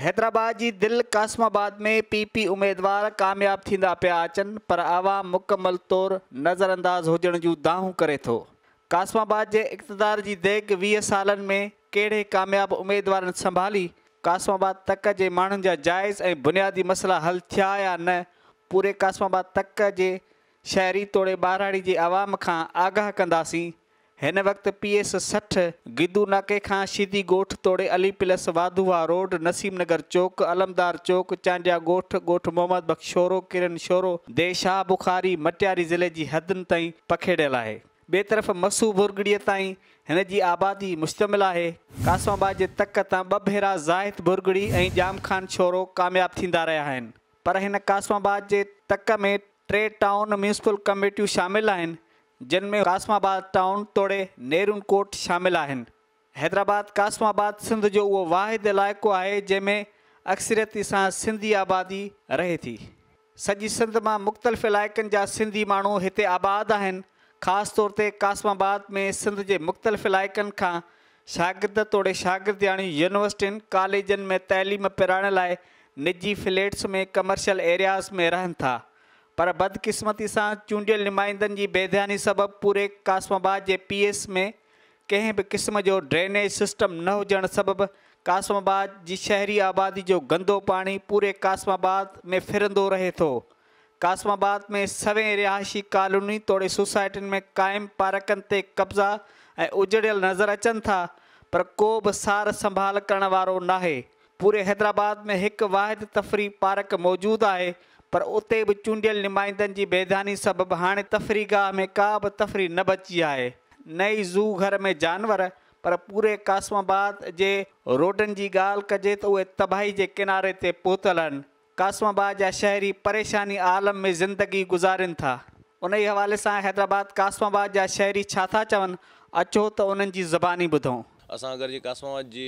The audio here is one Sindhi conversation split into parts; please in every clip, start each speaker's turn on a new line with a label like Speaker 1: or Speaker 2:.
Speaker 1: حيدرآباد جي دل قاسم آباد ۾ پي پي اميدوار ڪامياب ٿيندا پيا اچن پر عوام مڪمل طور نظرانداز هجڻ جون دانهون ڪري ٿو. قاسم آباد جي اقتدار جي ديڳ 20 سالن ۾ ڪهڙي ڪامياب اميدوارن سنڀالي، قاسم آباد تڪ جي ماڻهن جا جائز ۽ بنيادي مسئلا حل ٿيا يا نه پوري قاسم آباد تڪ جي شهري توڙي ٻهراڙي جي عوام کان آگاهه ڪنداسين. هن وقت پي ايس 60، گدو ناڪي کان شيدي ڳوٺ توڙي علي پلس، واڌوواهه روڊ، نسيم نگر چوڪ، علمدار چوڪ، چانڊيا ڳوٺ، ڳوٺ محمد بخش شورو، ڪرن شورو، ديهه شاهه بخاري، مٽياري ضلعي جي حدن تائين پکيڙيل آهي. ٻئي طرف مسو ڀرڳڙيء تائين هن جي آبادي مشتمل آهي. قاسم آباد جي تڪ تان ٻه ڀيرا زاهد ڀرڳڙي ۽ ڄام خان شورو ڪامياب ٿيندا رهيا آهن. پر هن قاسم آباد جي تڪ ۾ ٽي ٽائون ميونسپل ڪميٽيون شامل آهن، جن ۾ قاسم آباد ٽائون توڙي نيرون ڪوٽ شامل آهن. حيدرآباد قاسم آباد سنڌ جو اهو واحد علائقو آهي جنهن ۾ اڪثريتي سان سنڌي آبادي رهي ٿي. سڄي سنڌ مان مختلف علائقن جا سنڌي ماڻهو هتي آباد آهن. خاص طور تي قاسم آباد ۾ سنڌ جي مختلف علائقن کان شاگرد توڙي شاگردياڻيون يونيورسٽين، ڪاليجن ۾ تعليم پرائڻ لاء نجي فليٽس ۾ ڪمرشل ايرياز ۾ رهن ٿا. پر بدقسمتي سان چونڊيل نمائندن جي بيڌياني سبب پوري قاسم آباد جي پي ايس ۾ ڪنهن به قسم جو ڊرينيج سسٽم نه هجڻ سبب قاسم آباد جي شهري آبادي جو گندو پاڻي پوري قاسم آباد ۾ ڦرندو رهي ٿو. قاسم آباد ۾ سوين رهائشي ڪالوني توڙي سوسائٽين ۾ قائم پارڪن تي قبضا ۽ اجڙيل نظر اچن ٿا پر ڪو به سار سنڀال ڪرڻ وارو ناهي. پوري حيدرآباد ۾ هڪ واحد تفريح پارڪ موجود آهي پر اتي به چونڊيل نمائندن جي بيڌياني سبب هاڻي تفريح گاهه ۾ ڪا به تفريح نه بچي آهي نه ئي زو گهر ۾ جانور پر پوري قاسم آباد جي روڊن جي ڳالهه ڪجي ته اهي تباهي جي ڪناري تي پهتل آهن. قاسم آباد جا شهري پريشاني عالم ۾ زندگي گذارين ٿا. انهي حوالي سان حيدرآباد قاسم آباد جا شهري ڇا ٿا چون اچو ته انهن جي زباني ٻڌون.
Speaker 2: اسان اگر جي قاسم آباد جي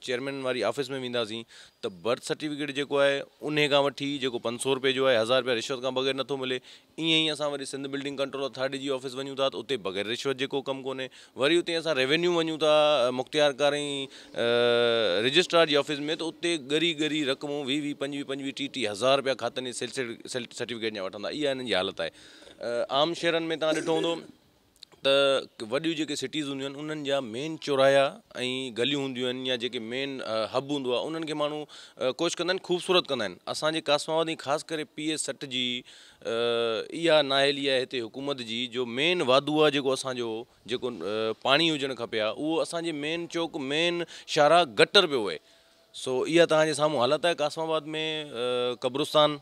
Speaker 2: چيئرمين واري آفيس ۾ وينداسين ته برٿ سرٽيفڪيٽ جيڪو آهي انهي کان وٺي جيڪو 500 روپيه جو آهي 1000 روپيا رشوت کان بغير نٿو ملي. ائين ئي اسان وري سنڌ بلڊنگ ڪنٽرول اٿارٽي جي آفيس وڃون ٿا ته اتي بغير رشوت جي ڪو ڪم ڪونهي. وري اتي اسان ريونيو وڃون ٿا مختيارڪار ۽ رجسٽرار جي آفيس ۾ ته اتي ڳري ڳري رقمون 20 20 25 25 30 30 هزار روپيا کاتن جي سيل سرٽيفڪيٽ جا وٺندا. اها هنن جي حالت آهي. عام شهرن ۾ توهان ڏٺو هوندو ته وڏيون جيڪي سٽيز هونديون آهن انهن جا مين چوراها ۽ گليون هونديون آهن يا جيڪي مين هب هوندو آهي انهن کي ماڻهو ڪوشش ڪندا آهن خوبصورت ڪندا آهن. اسان جي قاسم آباد ۽ خاص ڪري پي ايس 60 جي اها نااهلي آهي هتي حڪومت جي جو مين واڌو آهي جيڪو اسان جو جيڪو پاڻي هجڻ کپي ها اهو اسان جي مين چوڪ مين شاهراهه گٽر پيو وهي. سو اها توهان جي سامهون حالت آهي قاسم آباد ۾ قبرستان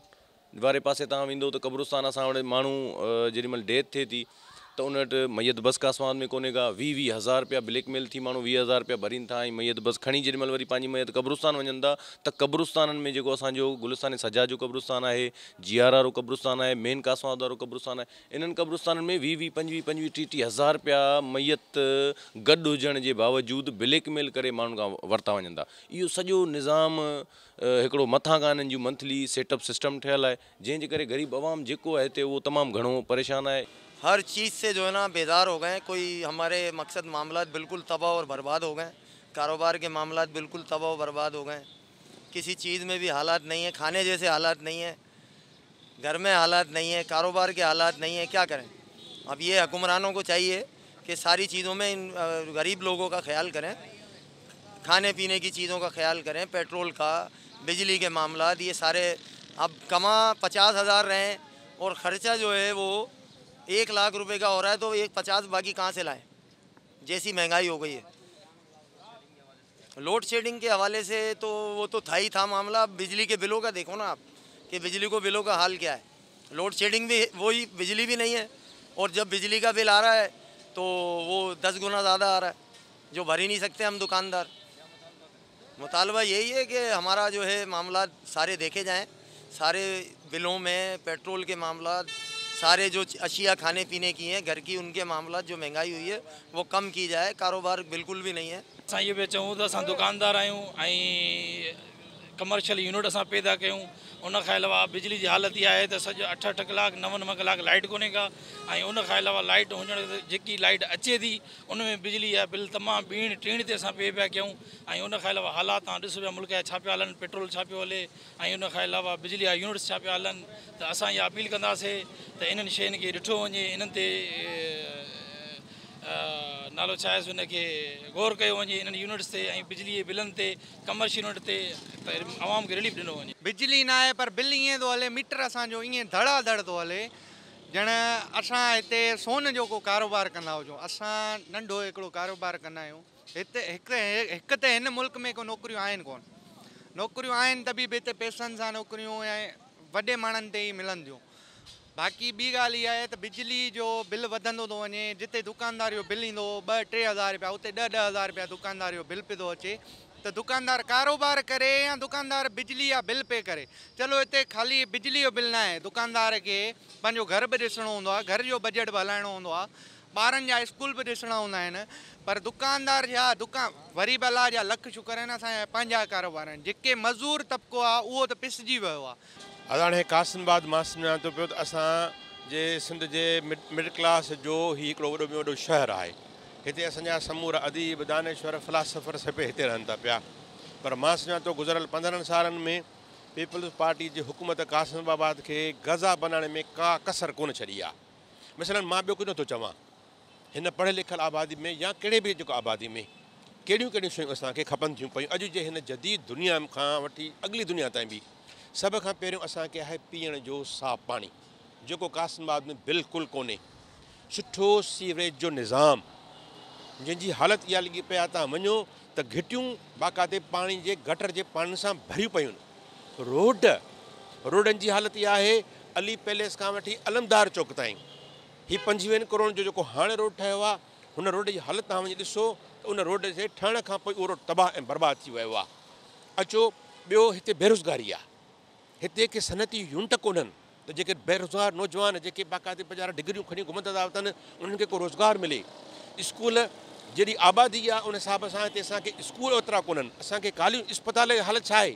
Speaker 2: واري پاسي توهان ويندو ته قبرستان اسان وٽ ماڻهو جيڏي مهل ڊيٿ ٿئي ٿي ته ان وٽ ميت بس قاسم آباد ۾ ڪونهي ڪا 20 20 هزار رپيا بليڪ ميل ٿي ماڻهو 20 هزار رپيا ڀرين ٿا ۽ ميت بس کڻي جيڏي مهل وري پنهنجي ميت قبرستان وڃن ٿا ته قبرستانن ۾ جيڪو اسان جو گلستان سجاد جو قبرستان آهي جي آر وارو قبرستان آهي مين قاسم آباد وارو قبرستان آهي انهن قبرستانن ۾ 20 20 25 25 30 30 هزار رپيا ميت گڏ هجڻ جي باوجود بليڪ ميل ڪري ماڻهن کان ورتا وڃن ٿا اهو سڄو نظام هڪڙو مٿان کان انهن جون منٿلي سيٽ اپ سسٽم ٺهيل آهي جنهن جي ڪري غريب عوام جيڪو آهي هتي اهو تمام گهڻو پريشان آهي.
Speaker 3: هر چيز سي جو هي نا بيزار هو گئي ڪوئي هماري مقصد معاملات بلڪل تباه اور برباد هو گئي ڪاروبار ڪي معاملات بلڪل تباه و برباد هو گئي ڪسي چيز مين ڀي حالات نهين هي کاني جيسي حالات نهين هي گهر مين حالات نهين هي ڪاروبار ڪي حالات نهين هي ڪيا ڪرين اب يه حڪمرانون ڪو چاهيي ڪي ساري چيزون مين ان غريب لوگون ڪا خيال ڪرين کاني پيني ڪي چيزون ڪا خيال ڪرين پيٽرول ڪا بجلي ڪي معاملات يه ساري اب ڪما 50 هزار رهي هين اور خرچه جو هي وو 1 لاک روپي ڪا هو رها هي تو ايڪ 50 باقي ڪهان سي لائين جيسي مهنگائي هو گئي هي. لوڊ شيڊنگ ڪي حوالي سي تو وو تو ٿا ئي ٿا معاملا بجلي ڪي بلو ڪا ديکو نا آپ ڪي بجلي ڪو بلو ڪا حال ڪيا هي لوڊ شيڊنگ ڀي وو ئي بجلي ڀي نهين هي اور جب بجلي ڪا بل آ رها هي تو وو 10 گنا زياده آ رها هي جو ڀر ئي نهين سڪتي هم دڪاندار. مطالبه يهي هي ڪي همارا جو هي معاملات ساري ديکي جائين ساري بلون مين پيٽرول ڪي معاملات ساري جو اشيا کاني پيني ڪي هين گهر ڪي ان ڪي معاملات جو مهنگائي هئي هي وو ڪم ڪي جائي ڪاروبار بلڪل ڀي نهين هي.
Speaker 4: اسان اهو پيا چئون ته اسان دڪاندار آهيون ۽ ڪمرشل يونٽ اسان پيدا ڪيون ان کان علاوه بجلي جي حالت اها آهي ته سڄو اٺ اٺ ڪلاڪ نو نو ڪلاڪ لائيٽ ڪونهي ڪا ۽ ان کان علاوه لائيٽ هجڻ جيڪي لائيٽ اچي ٿي ان ۾ بجلي جا بل تمام ٻيڻ ٽيڻ تي اسان پي پيا ڪيون ۽ ان کان علاوه حالات توهان ڏسو پيا ملڪ جا ڇا پيا هلن، پيٽرول ڇا پيو هلي ۽ ان کان علاوه بجلي جا يونٽس ڇا پيا هلن ته اسان اها اپيل ڪنداسي ته انهن شين کي ڏٺو وڃي، انهن تي نالو ڇا آهي ان کي غور ڪيو وڃي، انهن يونٽس تي ۽ بجلي جي بلن تي ڪمرشل يونٽ تي ته عوام کي رليف ڏنو وڃي.
Speaker 5: بجلي ناهي پر بل ائين ٿو هلي، ميٽر اسان جو ائين ڌڙا ڌڙ ٿو هلي ڄڻ اسان هتي سون جو ڪو ڪاروبار ڪندا هجون. اسان ننڍو هڪڙو ڪاروبار ڪندا آهيون هت. هڪ ته هن ملڪ ۾ ڪو نوڪريون آهن ڪون، نوڪريون آهن ته به هتي پئسن سان نوڪريون ۽ وڏي ماڻهن تي ئي ملن ٿيون. باقي ٻي ڳالهه اها آهي ته بجلي جو بل وڌندو ٿو وڃي، جتي دڪاندار جو بل ايندو هو 2 3 هزار رپيا اتي 10 10 هزار رپيا دڪاندار جو بل پيو ٿو اچي ته دڪاندار ڪاروبار ڪري يا دڪاندار بجلي جا بل پي ڪري. چلو هتي خالي بجلي جو بل ناهي، دڪاندار کي پنهنجو گهر به ڏسڻو هوندو آهي، گهر جو بجيٽ به هلائڻو هوندو آهي، ٻارن جا اسڪول به ڏسڻا هوندا آهن، پر دڪاندار جا دڪان وري به الله جا لک شڪر آهن اسان جا پنهنجا ڪاروبار آهن، جيڪي مزور طبقو آهي اهو ته پسجي ويو آهي.
Speaker 6: هاڻي قاسم آباد مان سمجهان ٿو پيو ته اسان جي سنڌ جي مڊل ڪلاس جو هي هڪڙو وڏو ۾ وڏو شهر آهي. هتي اسان جا سمورا اديب، دانشور، فلاسافر سڀ هتي رهن ٿا پيا. پر مان سمجهان ٿو گذريل 15 سالن ۾ پيپلز پارٽي جي حڪومت قاسم آباد کي غزه بنائڻ ۾ ڪا ڪسر ڪونه ڇڏي آهي. مثلاً مان ٻيو ڪجهه نٿو چوان، هن پڙهيل لکيل آبادي ۾ يا ڪهڙي به جيڪو آبادي ۾ ڪهڙيون ڪهڙيون شيون اسان کي کپن ٿيون پيون اڄ جي هن جديد دنيا کان وٺي اڳلي دنيا تائين به سڀ کان پهريون اسان کي آهي پيئڻ جو صاف پاڻي جيڪو قاسم آباد ۾ بلڪل ڪونهي، سٺو سيوريج جو نظام جنهن جي حالت اها لڳي پئي آهي تان وڃو ته گهٽيون باقاعدي پاڻي جي گٽر جي پاڻين سان ڀريون پيون آهن، روڊ روڊن جي حالت اها آهي علي پيليس کان وٺي علمدار چوڪ تائين هي 25 ڪروڙن جو جيڪو هاڻي روڊ ٺهيو آهي هن روڊ جي حالت توهان وڃي ڏسو ته ان روڊ جي ٺهڻ کان پوء اهو روڊ تباهه ۽ برباد ٿي ويو آهي. اچو ٻيو هتي بيروزگاري آهي، هتي ڪي صنعتي يونٽ ڪونهن ته جيڪي بيروزگار نوجوان جيڪي باقاعدي پنهنجا ڊگريون کڻي گهمندا ٿا وتن انهن کي ڪو روزگار ملي. اسڪول جيڏي آبادي آهي ان حساب سان هتي اسان کي اسڪول اوترا ڪونهن، اسان کي ڪاليج اسپتال جي حالت ڇا آهي؟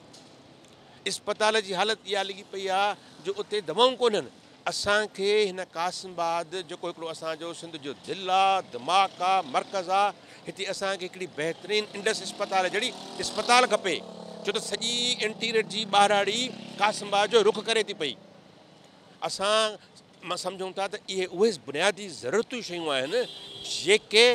Speaker 6: اسپتال جي حالت اها لڳي پئي آهي جو اتي دوائون ڪونهن. اسان کي هن قاسم آباد جيڪو هڪڙو اسان جو سنڌ جو دل آ، دماغ آ، مرڪز آ، هتي اسان کي هڪڙي بهترين انڊس اسپتال جهڙي اسپتال کپي، ڇو ته سڄي انٽيريئر جي ٻهراڙي قاسم آباد جو رخ ڪري ٿي پئي. اسان سمجهون ٿا ته اهي اهي بنيادي ضرورتون شيون آهن جيڪي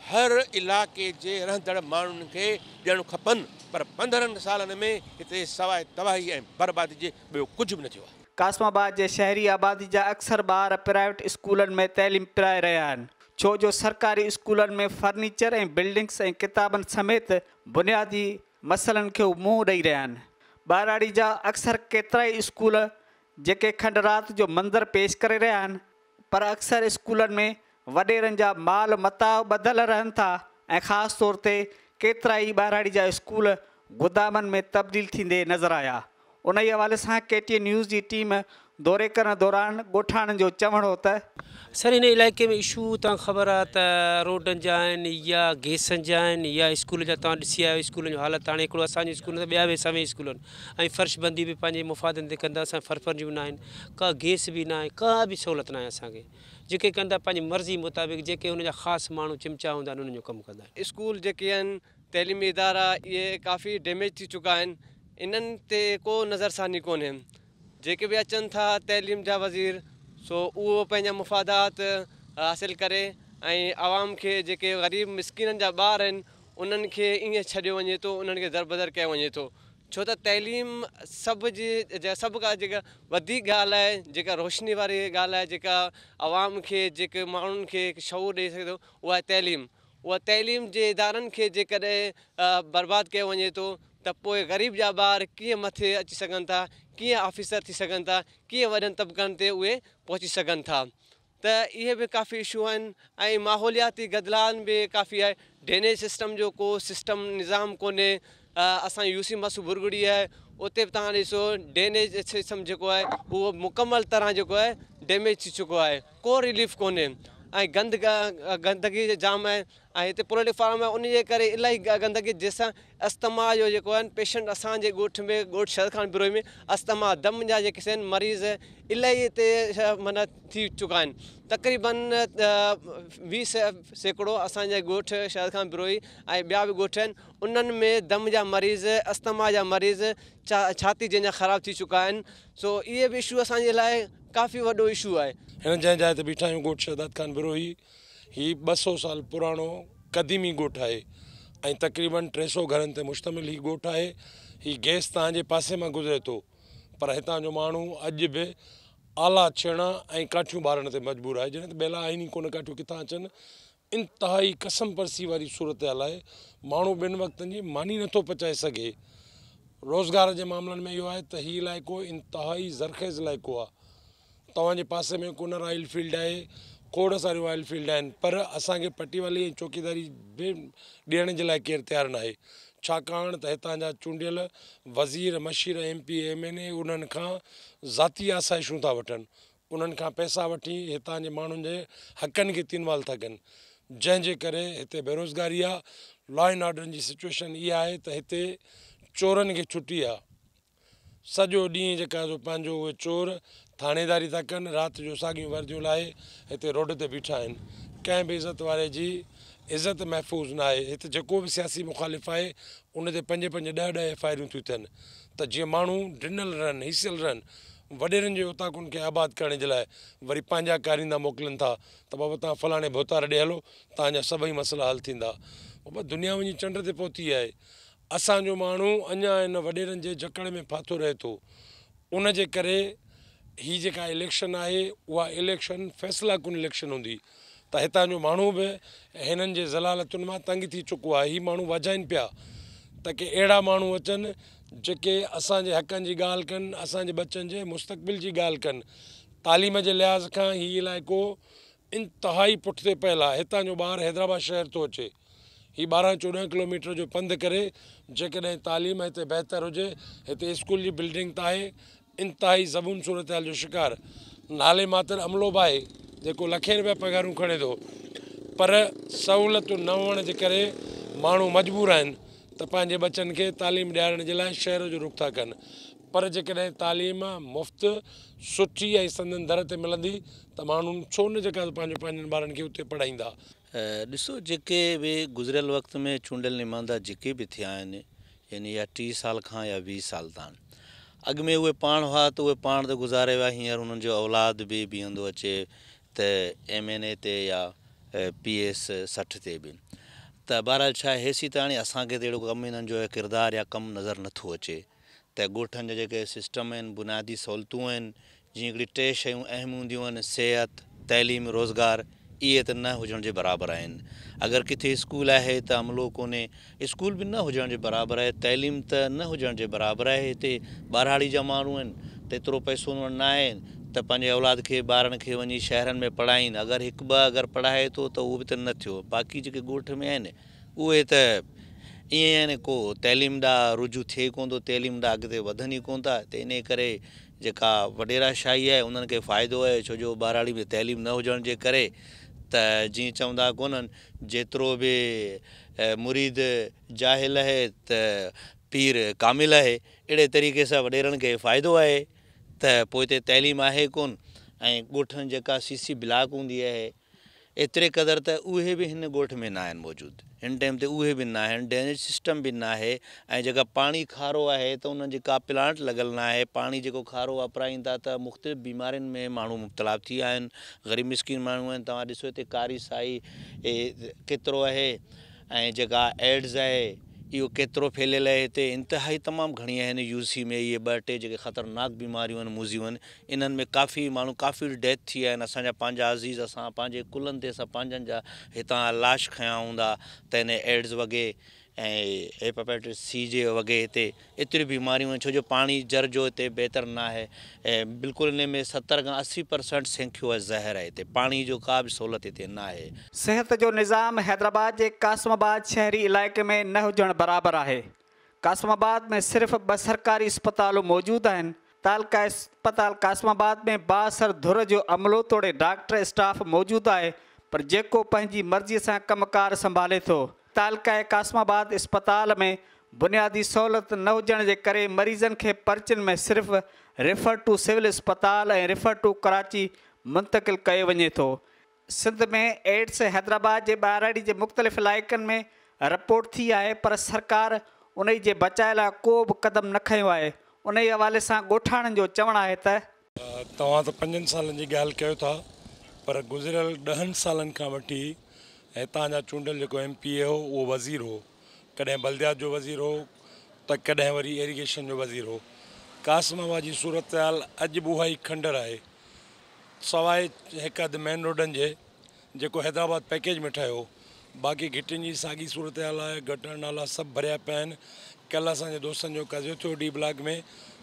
Speaker 6: هر علائقي جي رهندڙ ماڻهن کي ڏيڻ کپن، پر 15 سالن ۾ هتي سواء تباهي ۽ بربادي جي ٻيو ڪجهه به نه ٿيو آهي.
Speaker 1: قاسم آباد جي شهري آبادي جا اڪثر ٻار پرائيويٽ اسڪولن ۾ تعليم پرائي رهيا آهن، ڇو جو سرڪاري اسڪولن ۾ فرنيچر ۽ بلڊنگس ۽ ڪتابن سميت بنيادي مسئلن کي هو منهن ڏئي رهيا آهن. ٻهراڙي جا اڪثر ڪيترائي اسڪول جيڪي کنڊرات جو منظر پيش ڪري رهيا آهن، پر اڪثر اسڪولن ۾ وڏيرن جا مال متاع ٻڌل رهن ٿا ۽ خاص طور تي ڪيترائي ٻهراڙي جا اسڪول گدامن ۾ تبديل ٿيندي نظر آيا. انهي حوالي سان ڪي ٽي اين نيوز جي ٽيم دوري ڪرڻ دوران ڳوٺاڻن جو چوڻ هو ته.
Speaker 7: سر هن علائقي ۾ اشو توهان کي خبر آ ته روڊن جا آهن يا گيسن جا آهن يا اسڪول جا توهان ڏسي آيا آهيو اسڪولن جو حالت هاڻي هڪڙو اسان جو اسڪول نه ته ٻيا به سوين اسڪول آهن ۽ فرش بندي به پنهنجي مفادن تي ڪندا اسان فرش بنديون به ناهن ڪا گيس به ناهي ڪا به سهولت ناهي اسان کي جيڪي ڪن ٿا پنهنجي مرضي مطابق جيڪي هن جا خاص ماڻهو چمچا هوندا آهن انهن جو ڪم ڪندا آهن.
Speaker 8: اسڪول جيڪي آهن تعليمي ادارا اهي ڪافي ڊيميج ٿي چڪا آهن انهن تي ڪو نظرثاني ڪونهي جيڪي به اچن ٿا تعليم جا وزير سو اهو پنهنجا مفادات حاصل ڪري ۽ عوام کي جيڪي غريب مسڪينن جا ٻار آهن انهن کي ائين ڇڏيو وڃي ٿو انهن کي دربدر ڪيو وڃي ٿو ڇو ته تعليم سڀ جي سڀ کان جيڪا وڌيڪ ڳالهه آهي جيڪا روشني واري ڳالهه آهي جيڪا عوام کي جيڪي ماڻهن کي شعور ڏئي سگهي ٿو اها آهي تعليم اها تعليم جي ادارن کي جيڪڏهن برباد ڪيو وڃي ٿو ته پوء غريب جا ٻار ڪيئن مٿي اچي سگهن ٿا، ڪيئن آفيسر ٿي سگهن ٿا، ڪيئن وڏن طبقن تي اهي پهچي سگهن ٿا ته اهي به ڪافي اشو آهن ۽ ماحولياتي گدلاڻ به ڪافي آهي، ڊرينيج سسٽم جو ڪو سسٽم نظام ڪونهي، اسان يو سي مسو ڀرڳڙي آهي اتي به توهان ڏسو ڊرينيج سسٽم جيڪو آهي اهو مڪمل طرح جيڪو آهي ڊيميج ٿي چڪو آهي ڪو رليف ڪونهي ۽ گند گندگي جام آهي ۽ هتي پولٽري فارم آهي ان جي ڪري الاهي گندگي جنهن سان استما جو جيڪو آهن پيشنٽ اسان جي ڳوٺ ۾ ڳوٺ شهر خان بروهي ۾ استما دم جا جيڪي آهن مريض الاهي هتي معنيٰ ٿي چڪا آهن تقريبن 20% اسان جي ڳوٺ شهر خان بروهي ۽ ٻيا به ڳوٺ آهن انهن ۾ دم جا مريض استما جا مريض ڇاتي جنهن جا خراب ٿي چڪا آهن سو اهي به اشو اسان جي لاء ڪافي وڏو اشو آهي.
Speaker 9: هن جنهن جاء تي بيٺا آهيون ڳوٺ شهداد خان بروهي هي 200 سال پراڻو قديمي ڳوٺ آهي ۽ تقريبن 300 گهرن تي مشتمل هي ڳوٺ آهي. هي گئس توهان جي پاسي مان گذري ٿو پر هتان جو ماڻهو اڄ به آلا ڇيڻا ۽ ڪاٺيون ٻارڻ تي مجبور آهي جڏهن ته ٻيلا آهن ئي ڪونه ڪاٺيون ڪٿان اچن. انتهائي ڪسمپرسي واري صورتحال آهي ماڻهو ٻن وقتن جي ماني نٿو پچائي سگهي. روزگار جي معاملن ۾ اهو آهي ته هي علائقو انتهائي زرخيز علائقو آهي. توهان جي پاسي ۾ ڪنر آئل فيلڊ آهي، کوڙ ساريون آئل فيلڊ آهن پر اسان کي پٽيوالي ۽ چوڪيداري به ڏيڻ جي لاء ڪير تيار ناهي ڇاڪاڻ ته هتان جا چونڊيل وزير، مشير، M P A, M N A انهن کان ذاتي آسائشون ٿا وٺن، انهن کان پئسا وٺي هتان جي ماڻهن جي حقن کي تين وال ٿا ڪن جنهن جي ڪري هتي بيروزگاري آ، لا اينڊ آرڊر جي سچوئيشن اها آهي ته هتي چورن کي ڇٽي آ. سڄو ڏينهن جيڪا سو پنهنجو اهي چور ٿاڻيداري ٿا ڪن، رات جو ساڳيون ورديون لاهي هتي روڊ تي بيٺا آهن. ڪنهن به عزت واري جي عزت محفوظ ناهي. هت جيڪو به سياسي مخالف آهي ان تي پنج پنج ڏهه ڏهه ايف I آرون ٿيون ٿين ته جيئن ماڻهو ڊنل رهن، هيسيل رهن. وڏيرن جي اوطاقن کي آباد ڪرڻ جي لاء وري پنهنجا ڪاريندا موڪلين ٿا ته بابا توهان فلاڻي ڀوتار ڏي هلو توهان جا سڀئي مسئلا حل ٿيندا. بابا دنيا وڃي چنڊ تي پهتي آهي. اسان جو ماڻهو اڃا ان وڏيرن جي جڪڙ ۾ ڦاٿو رهي ٿو ان جي ڪري هي جيڪا اليڪشن آهي اها اليڪشن فيصلا ڪن اليڪشن هوندي ته هتان جو ماڻهو به هنن جي ذلالتن مان تنگ ٿي چڪو آهي هي ماڻهو واجهائين پيا ته ڪي اهڙا ماڻهو اچن جيڪي اسان جي حقن جي ڳالهه ڪن اسان جي ٻچن جي مستقبل جي ڳالهه ڪن تعليم جي لحاظ کان هي علائقو انتهائي پٺتي پيل آهي، هتان جو ٻار حيدرآباد شهر ٿو اچي، هي 12 14 ڪلوميٽر جو پنڌ ڪري، جيڪڏهن تعليم هتي بهتر هجي، هتي اسڪول جي بلڊنگ ته آهي، انتهائي زبون صورتحال جو شڪار، نالي ماتر عملو به آهي، جيڪو لکين رپيا پگهارون کڻي ٿو، پر سهولتون نه هئڻ جي ڪري ماڻهو مجبور آهن ته پنهنجي ٻچن کي تعليم ڏيارڻ جي لاء شهر جو رخ ٿا ڪن. پر جيڪڏهن تعليم مفت، سٺي ۽ سندن در تي ملندي ته ماڻهو ڇو نه جيڪا پنهنجو پنهنجن ٻارن کي اتي پڙهائيندا.
Speaker 10: ڏسو جيڪي به گذريل وقت ۾ چونڊيل نمائندا جيڪي به ٿيا آهن يعني يا 30 سال کان يا 20 سال تان اڳ ۾ اهي پاڻ هئا ته اهي پاڻ ته گذاري ويا هينئر انهن جو اولاد به بيهندو اچي ته ايم اين اي تي يا پي ايس 60 تي به ته بهرحال ڇا هيسيتاڻي اسان کي ته اهڙو ڪم انهن جو ڪردار يا ڪم نظر نٿو اچي ته ڳوٺن جا جيڪي سسٽم آهن، بنيادي سهولتون آهن، جيئن هڪڙي ٽي شيون اهم هونديون آهن، صحت، تعليم، روزگار، اهي ته نه هجڻ جي برابر آهن. اگر ڪٿي اسڪول آهي ته عملو ڪونهي، اسڪول به نه هجڻ جي برابر آهي، تعليم ته نه هجڻ جي برابر آهي، هتي ٻهراڙي جا ماڻهو آهن ته ايترو پئسو انهن وٽ ناهي ته پنهنجي اولاد کي ٻارن کي وڃي شهرن ۾ پڙهائين، اگر هڪ ٻه اگر پڙهائي ٿو ته اهو به ته نه ٿيو، باقي جيڪي ڳوٺ ۾ آهن اهي ته ائين آهن ڪو تعليم ڏانهن رجوع ٿئي ئي ڪونه ٿو، تعليم ڏانهن اڳتي وڌن ئي ڪونه ٿا ته انهي ڪري جيڪا وڏيرا شاهي آهي انهن کي فائدو آهي ڇو جو ٻهراڙي ۾ تعليم نه هجڻ جي ڪري ته جيئن چوندا ڪونهن جيترو به مريد جاهل آهي ته پير ڪامل آهي اهڙي طريقي سان وڏيرن کي فائدو آهي ته پوئتي تعليم آهي ڪونه ۽ ڳوٺن جيڪا سي سي بلاڪ هوندي آهي ايتري قدر ته اهي به هن ڳوٺ ۾ ناهن موجود. هن ٽائيم تي اهي به ناهن، ڊرينيج سسٽم به ناهي ۽ جيڪا پاڻي کارو آهي ته انهن جي ڪا پلانٽ لڳل ناهي، پاڻي جيڪو کارو واپرائين ٿا ته مختلف بيمارين ۾ ماڻهو مبتلا ٿي ويا آهن، غريب مسڪين ماڻهو آهن، توهان ڏسو هتي ڪاري سائي ڪيترو آهي ۽ جيڪا ايڊز آهي اهو ڪيترو ڦهليل آهي هتي انتهائي تمام گهڻي آهن يو سي ۾ اهي ٻه ٽي جيڪي خطرناڪ بيماريون آهن موذيون آهن انهن ۾ ڪافي ماڻهو ڪافي ڊيٿ ٿي آهن اسان جا پنهنجا عزيز اسان پنهنجي ڪلهن تي اسان پنهنجن جا هتان لاش کنيا هوندا ته ان ايڊز وڳي ۽ هيپاٽائٽس سي جي وڳي هتي ايتريون بيماريون آهن ڇو جو پاڻي جر جو هتي بهتر ناهي ۽ بلڪل ان ۾ 70 کان 80% سينکيو آهي زهر آهي هتي پاڻي جو ڪا به سهولت هتي ناهي.
Speaker 1: صحت جو نظام حيدرآباد جي قاسم آباد شهري علائقي ۾ نه هجڻ برابر آهي. قاسم آباد ۾ صرف ٻه سرڪاري اسپتالون موجود آهن، تعلقه اسپتال قاسم آباد ۾ بااثر ڌر جو عملو توڙي ڊاڪٽر اسٽاف موجود آهي پر جيڪو پنهنجي مرضي سان ڪم ڪار سنڀالي ٿو. تعلقه قاسم آباد اسپتال ۾ بنيادي سهولت نه هجڻ جي ڪري مريضن کي پرچن ۾ صرف ريفر ٽو سول اسپتال ۽ ريفر ٽو ڪراچي منتقل ڪيو وڃي ٿو. سنڌ ۾ ايڊز حيدرآباد جي ٻهراڙي جي مختلف علائقن ۾ رپورٽ ٿي آهي پر سرڪار انهي جي بچاء لاء ڪو به قدم نه کنيو آهي. انهي حوالي سان ڳوٺاڻن جو چوڻ آهي ته.
Speaker 9: توهان ته پنجن سالن جي ڳالهه ڪيو ٿا پر گذريل ڏهن سالن کان وٺي هتان جا چونڊيل جيڪو ايم پي اي هو اهو وزير هو ڪڏهن بلديات جو وزير هو ته ڪڏهن وري ايريگيشن جو وزير هو. قاسم آباد جي صورتحال اڄ به اها ئي کنڊر آهي. سواء هڪ اڌ مين روڊن جي جيڪو حيدرآباد پيڪيج ۾ ٺهيو باقي گهٽين جي ساڳي صورتحال آهي گٽر نالا سڀ ڀريا پيا آهن. ڪلهه اسان جي دوستن جو قضيو ٿيو ڊي بلاڪ ۾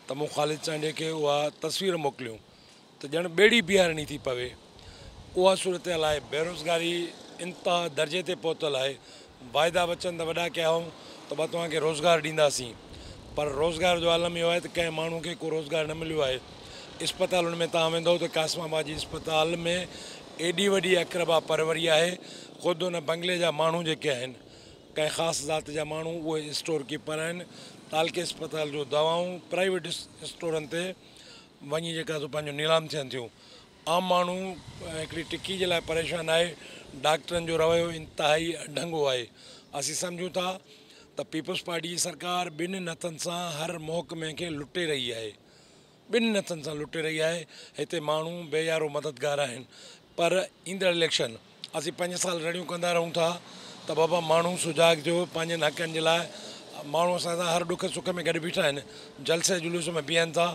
Speaker 9: ته مون خالد چانڊيي کي اها تصوير موڪليون ته ڄڻ ٻيڙي بيهارڻي ٿي پوي. اها صورتحال آهي. بيروزگاري انتها درجي تي پهتل آهي. واعدا وچن ته وڏا ڪيا هئائون ته با توهان کي روزگار ڏينداسين پر روزگار جو عالم اهو آهي ته ڪنهن ماڻهو کي ڪو روزگار نه مليو آهي. اسپتالن ۾ توهان ويندؤ ته قاسم آباد جي اسپتال ۾ ايڏي وڏي اقربا پروري آهي خود ان بنگلي جا ماڻهو جيڪي آهن ڪنهن خاص ذات جا ماڻهو اهي اسٽور ڪيپر آهن. تعلقي اسپتال جو دوائون پرائيويٽ اسٽورن تي وڃي جيڪا سو پنهنجو نيلام ٿين ٿيون. عام ماڻهو هڪڙي ٽڪي جي لاء پريشان آهي، ڊاڪٽرن جو رويو انتهائي اڍنگو آهي. اسين سمجهون ٿا ته پيپلز پارٽي جي سرڪار ٻنهين هٿن سان هر محڪمي کي لٽي رهي آهي، ٻنهين هٿن سان لٽي رهي آهي، هتي ماڻهو بي يارو مددگار آهن پر ايندڙ اليڪشن اسين پنج سال رڙيون ڪندا رهون ٿا ته بابا ماڻهو سجاڳ ٿيو پنهنجن حقن جي لاء ماڻهو اسان سان هر ڏک سک ۾ گڏ بيٺا آهن جلسي جلوس ۾ بيهن ٿا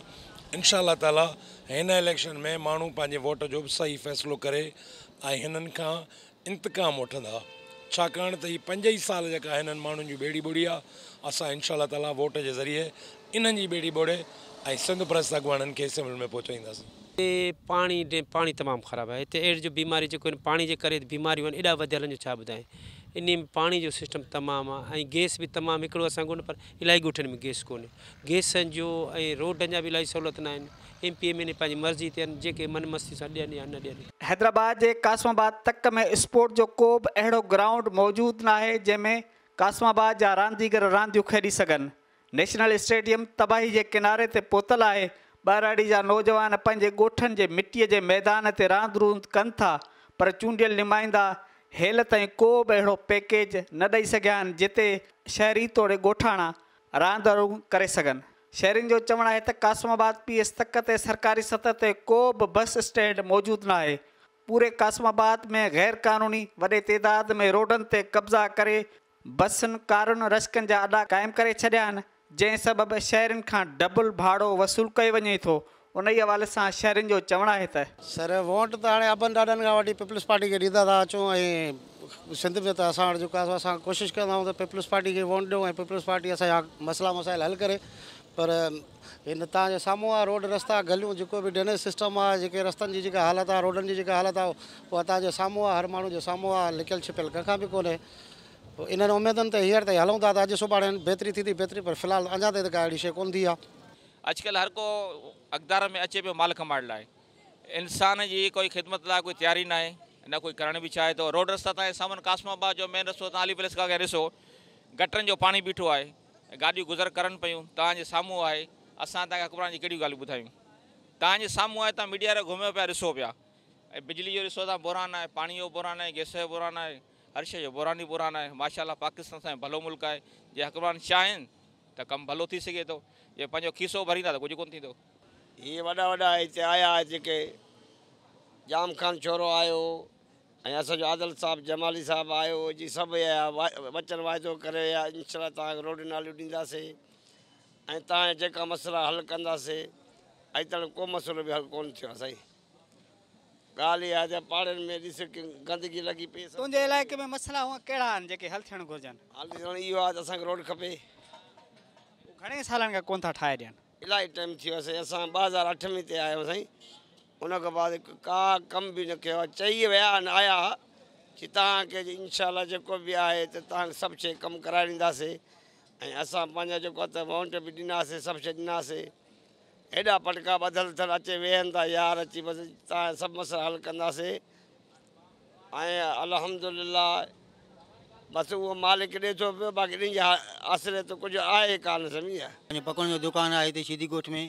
Speaker 9: انشاء الله تعالي هن اليڪشن ۾ ماڻهو پنهنجي ووٽ جو به صحيح فيصلو ڪري ۽ هنن کان انتقام وٺندا ڇاڪاڻ ته هي پنج ئي سال جيڪا هنن ماڻهن جي ٻيڙي ٻوڙي آهي اسان انشاء الله تعالي ووٽ جي ذريعي انهن جي ٻيڙي ٻوڙي ۽ سنڌ پرست اڳواڻن کي اسيمبلين ۾ پهچائينداسين.
Speaker 7: هتي پاڻي ڊيم پاڻي تمام خراب آهي هتي ايڊز جو بيماري جيڪو آهن پاڻي جي ڪري بيماريون آهن ايڏا وڌيل آهن جو ڇا ٻڌايان انهي ۾ پاڻي جو سسٽم تمام آهي ۽ گيس به تمام هڪڙو اسان ڳوٺ پر الاهي ڳوٺن ۾ گيس ڪونهي گيسن جو ۽ روڊن جا به الاهي سهولت نه آهن ايم پي ايم اين اي پنهنجي مرضي تي آهن جيڪي من مستي سان ڏين يا نه ڏين.
Speaker 1: حيدرآباد جي قاسم آباد تڪ ۾ اسپورٽ جو ڪو به اهڙو گرائونڊ موجود ناهي جنهن ۾ قاسم آباد جا رانديگر رانديون کيڏي سگهن. نيشنل اسٽيڊيم تباهي جي ڪناري تي پهتل آهي، ٻهراڙي جا نوجوان پنهنجي ڳوٺن جي مٽيء جي ميدان تي راند روند ڪن ٿا پر چونڊيل نمائندا هيل تائين ڪو به اهڙو پيڪيج نه ڏئي سگهيا آهن جتي شهري توڙي ڳوٺاڻا راند روند ڪري سگهن. شهرين جو چوڻ آهي ته قاسم آباد پي ايس تڪ تي سرڪاري سطح تي ڪو به بس اسٽينڊ موجود ناهي، پوري قاسم آباد ۾ غير قانوني وڏي تعداد ۾ روڊن تي قبضا ڪري بسن، ڪارن، رشڪن جا اڏا قائم ڪري ڇڏيا آهن، جنهن سبب شهرين کان ڊبل ڀاڙو وصول ڪيو وڃي ٿو، انهي حوالي سان شهرين جو چوڻ آهي ته.
Speaker 11: سر ووٽ ته هاڻي ابن ڏاڏن کان وٺي پيپلز پارٽي کي ڏيندا ٿا اچون ۽ سنڌ ۾ ته اسان وٽ جيڪو آهي سو اسان ڪوشش ڪندا آهيون ته پيپلز پارٽي کي ووٽ ڏيون ۽ پيپلز پارٽي اسان جا مسئلا مسائل حل ڪري پر هن توهان جي سامهون آهي روڊ رستا گليون جيڪو به ڊرينيج سسٽم آهي جيڪي رستن جي جيڪا حالت آهي روڊن جي جيڪا حالت آهي اها توهان جي سامهون آهي هر ماڻهو جي سامهون آهي لڪيل ڇپيل ڪنهن کان به ڪونهي پوء انهن اميدن تي هينئر تائين هلون ٿا ته اڄ سڀاڻي بهتري ٿيندي بهتري پر في الحال اڃا تائين ته ڪا اهڙي شيء ڪونه ٿي آهي.
Speaker 12: اڄڪلهه هر ڪو اقتدار ۾ اچي پيو مال ڪمائڻ لاء انسان جي ڪوئي خدمت لاء ڪوئي تياري ناهي نه ڪوئي ڪرڻ به چاهي ٿو روڊ رستا تان سامهون قاسم آباد جو مين رستو تان علي پليس کان اڳيان ڏسو گٽرن جو پاڻي بيٺو آهي گاڏيون گذر ڪرن پيون توهان جي سامهون آهي اسان توهان کي حڪمران جي ڪهڙيون ڳالهيون ٻڌايون توهان جي سامهون آهي توهان ميڊيا وارا گهميو پيا ڏسو پيا ۽ بجلي جو ڏسو ٿا بحران آهي پاڻي جو بحران آهي گئس جو بحران آهي هر شيء جو بحران ئي بحران آهي ماشاء الله پاڪستان اسان جو ڀلو ملڪ آهي جي حڪمران چاهين ته ڪم ڀلو ٿي سگهي ٿو جي پنهنجو کيسو ڀريندا ته ڪجهه ڪونه ٿيندو.
Speaker 13: هي وڏا وڏا هتي آيا جيڪي ڄام خان شورو آيو ۽ اسان جو عادل صاحب جمالي صاحب آيو جي سڀ آيا وچن واعدو ڪري ويا انشاء الله توهان کي روڊ ناليون ڏينداسين ۽ توهان جا جيڪا مسئلا حل ڪنداسين اڄ تائين ڪو مسئلو به حل ڪونه ٿيو آهي سائين ڳالهه اها آهي ته پاڙن ۾ ڏس گندگي لڳي پئي
Speaker 1: تنهنجي علائقي ۾ مسئلا هونء ڪهڙا آهن جيڪي حل ٿيڻ گهرجن؟
Speaker 13: حل ٿيڻ اهو آهي ته اسان کي روڊ کپي.
Speaker 1: گهڻي سالن کان ڪونه ٿا ٺاهي ڏين؟
Speaker 13: الاهي ٽائيم ٿي ويو سائين اسان 2008 ۾ هتي آيا آهيون سائين ان کان بعد ڪا ڪم به نه ڪيو آهي چئي ويا آهن آيا ها چي توهان کي انشاء الله جيڪو به آهي ته توهان کي سڀ شيء ڪم ڪرائي ڏينداسين ۽ اسان پنهنجا جيڪو آهي ته وونٽ به ڏناسين سڀ شيء ڏناسين هيڏا پٽڪا ٻڌل اٿن اچي ويهن ٿا يار اچي بس توهان سڀ مسئلا حل ڪنداسين. ऐं अल्हम्दुलिल्लाह बसि उहो मालिक ॾिए थो पियो, बाक़ी ॿिन्हिनि जे आसरे त कुझु आहे कान। सम्झी
Speaker 14: पंहिंजो पकौड़े जो दुकानु आहे हिते सीधी ॻोठ में,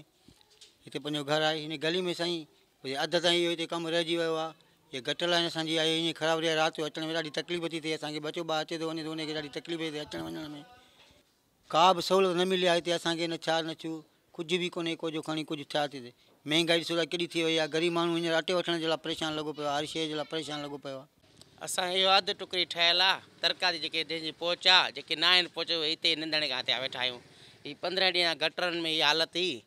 Speaker 14: हिते पंहिंजो घरु आहे। हिन गली में साईं अधु ताईं इहो हिते कमु रहिजी वियो आहे। इहा गटर लाइन असांजी आहे ईअं ख़राबु रही आहे, राति जो अचण में ॾाढी तकलीफ़ थी थिए असांखे। बचो ॿार अचे थो वञे थो, उनखे ॾाढी तकलीफ़ थी अचण वञण में। का बि सहूलियत न मिली आहे हिते असांखे, न छा न छू, कुझु बि कोन्हे को जो खणी कुझु छा थी थिए। महांगाई ॾिसो था केॾी थी वई आहे, ग़रीब माण्हू हींअर आटे वठण जे लाइ परेशान लॻो पियो आहे, हर शइ जे लाइ परेशान लॻो पियो आहे।
Speaker 15: असां इहो अधु टुकड़ी ठहियल आहे, तरकारी जेके जंहिंजी पहुच आहे, जेके न आहिनि पहुच, उहे हिते निंदण खां थिया वेठा आहियूं। हीअ 15 ॾींहं गटरनि में इहा हालत हुई,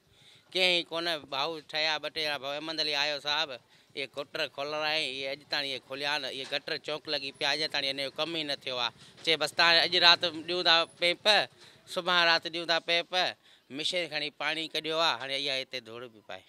Speaker 15: कंहिं कोन भाऊ ठहिया, ॿ टे ॼणा भाऊ अहमद अली आयो साहिबु, इहे गटर खोलाए, इहे अॼु ताईं इहे खोलिया आहिनि। इहे गटर चौक लॻी पिया, अॼु ताईं हिन जो कमु ई न थियो आहे। चए बसि तव्हां अॼु राति ॾियूं था पेप, सुभाणे राति ॾियूं था पेप, मशीन खणी पाणी कढियो आहे, हाणे इहा हिते धूड़ बि पाए।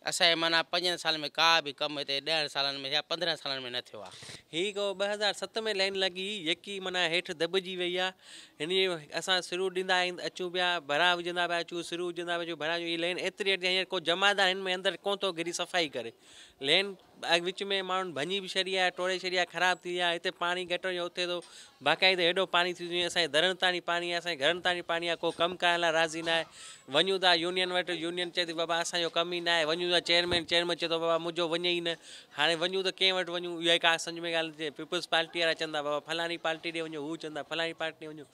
Speaker 15: असांजे माना 5 सालनि में का बि कमु हिते 10 सालनि में या 15 सालनि में न थियो आहे।
Speaker 16: हीअ को 2007 में लाइन लॻी, जेकी माना हेठि दॿिजी वई आहे। हिन जी असां सिरू ॾींदा अचूं पिया, भरा विझंदा पिया अचूं, सिरू विझंदा पिया अचूं, भरा। हीअ लाइन एतिरी हेठि हींअर को जमादार हिन में अंदरि कोन थो घिरी सफ़ाई करे। लाइन विच में माण्हुनि भञी बि छॾी आहे, टोड़े छॾी आहे, ख़राबु थी आहे। हिते पाणी गटर जो उथे थो बाक़ाइदो हेॾो पाणी थी वञे, असांजे दरनि ताईं पाणी आहे, असांजे घरनि ताईं पाणी आहे। को कमु करण लाइ राज़ी न आहे। वञूं था यूनियन वटि, यूनियन चए थी बाबा असांजो कमु ई न आहे। वञूं था चेयरमैन, चेयरमैन चए थो बाबा मुंहिंजो वञे ई न। हाणे वञूं त कंहिं वटि वञूं, इहा का सम्झ में ॻाल्हि थिए। पीपल्स पार्टी वारा चवंदा बाबा फलाणी पार्टी ॾे वञो, हू चवंदा फलाणी पार्टी ॾे वञो,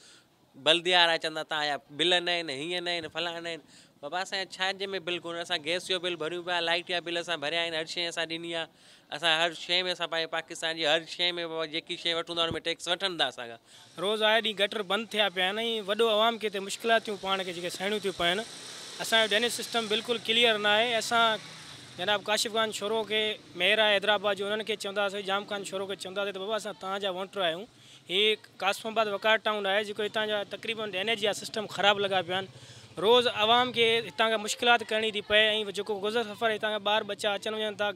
Speaker 16: बल्दिया वारा चवंदा तव्हांजा बिल न आहिनि, हीअं न आहिनि, फलाणा न आहिनि। बाबा असांजा छा जंहिंमें बिल कोन्हे, असां गैस जो बिल भरियूं पिया, लाइट जा बिल असां भरिया आहिनि, हर शइ असां ॾिनी आहे। असां हर शइ में असां पंहिंजे पाकिस्तान जी हर शइ में बाबा जेकी शइ वठूं था हुन में टैक्स वठनि था असांखां।
Speaker 17: रोज़ आए ॾींहुं गटर बंदि थिया पिया आहिनि ऐं वॾो आवाम खे हिते मुश्किलातियूं पाण खे जेके सहणियूं थियूं पवनि। असांजो ड्रेनेज सिस्टम बिल्कुलु क्लियर न आहे। असां जनाब काशिफ़ ख़ान शोरो खे, मेयर आहे हैदराबाद जो, उन्हनि खे चवंदासीं, जाम ख़ान शोरो खे चवंदासीं त बाबा असां तव्हांजा वोटर आहियूं। हीअ कासिमाबाद वकार टाउन आहे जेको हितां जा तक़रीबन ड्रेनेज जा सिस्टम ख़राबु लॻा पिया आहिनि। रोज़ आवाम खे हितां खां मुश्किलात करणी थी पए ऐं जेको गुज़र सफ़र हितां खां ॿार बच्चा अचनि वञनि था,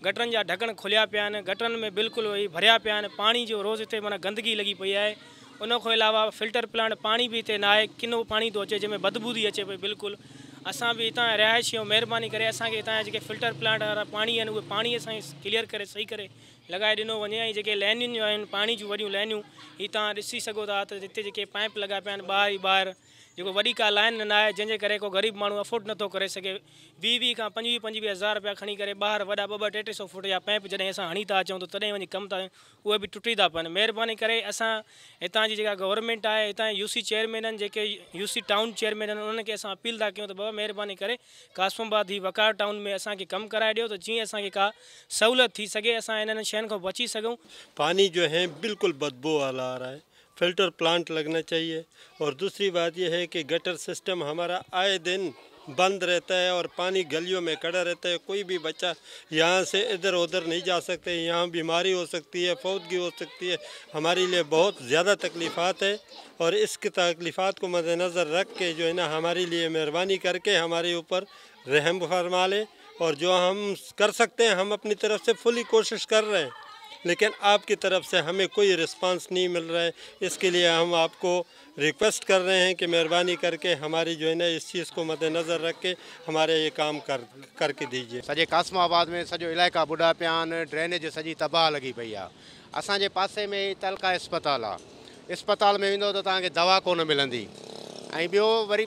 Speaker 17: गटरनि जा ढकण खुलिया पिया आहिनि, गटरनि में बिल्कुलु ई भरिया पिया आहिनि। पाणी जो रोज़ हिते माना गंदगी लॻी पई आहे। उन खां अलावा फिल्टर प्लांट पाणी बि हिते न आहे, किनो पाणी थो अचे जंहिंमें बदबू थी अचे पई बिल्कुलु। असां बि हितां रिहाइशी आहियूं, महिरबानी करे असांखे हितां जा जेके फिल्टर प्लांट वारा पाणी आहिनि उहे पाणी असांखे क्लियर करे सही करे लॻाए ॾिनो वञे। ऐं जेके लाइनियूं आहिनि पाणी जूं वॾियूं लाइनियूं, हीअ तव्हां ॾिसी सघो था त हिते जेके पाइप लॻा पिया आहिनि ॿाहिरि ई ॿाहिरि, जेको वॾी का लाइन न आहे, जंहिंजे करे को ग़रीब माण्हू अफोर्ड नथो करे सघे। 20-20 खां 25-25 हज़ार रुपया खणी करे ॿाहिरि वॾा 2-2, 300-300 फुट जा पाइप जॾहिं असां हणी था अचूं त तॾहिं वञी कमु था, उहे बि टुटी था पवनि। महिरबानी करे असां हितां जी जेका गवर्नमेंट आहे, हितां यूसी चेयरमैन आहिनि, जेके यूसी टाउन चेयरमैन आहिनि, उन्हनि खे असां अपील था कयूं त बाबा महिरबानी करे कासिमाबाद ही वकार टाउन में असांखे कमु कराए ॾियो त जीअं असांखे का सहूलियत थी सघे, असां इन्हनि शयुनि खां बची सघूं।
Speaker 18: पानी जो है बिल्कुल बदबू वाला आ रहा है, फिल्टर प्लांट लगना चाहिए। और दूसरी बात यह है कि गटर सिस्टम हमारा आए दिन बंद रहता है और पानी गलियों में खड़ा रहता है। कोई भी बच्चा यहाँ से इधर उधर नहीं जा सकते, यहाँ बीमारी हो सकती है, फौतगी हो सकती है। हमारे लिए बहुत ज़्यादा तकलीफ़ात है और इसकी तकलीफ़ात को मद्देनज़र रख के जो है ना हमारे लिए मेहरबानी करके हमारे ऊपर रहम फरमा लें। और जो हम कर सकते हैं हम अपनी तरफ से फुली कोशिश कर रहे हैं, लेकिन आपकी तरफ से हमें कोई रिस्पांस नहीं मिल रहा है। इसके लिए हम आपको रिक्वेस्ट कर रहे हैं कि मेहरबानी करके हमारी जो है ना इस चीज़ को मद्देनज़र रख के हमारे ये काम करके दीजिए।
Speaker 5: सॼे कासिमाबाद में सॼो इलाइक़ा बुॾा पिया आहिनि, ड्रेनेज सॼी तबाह लॻी पई आहे। असांजे पासे में तलका अस्पताल आहे, अस्पताल में वेंदो त तव्हांखे दवा कोन मिलंदी। ऐं ॿियो वरी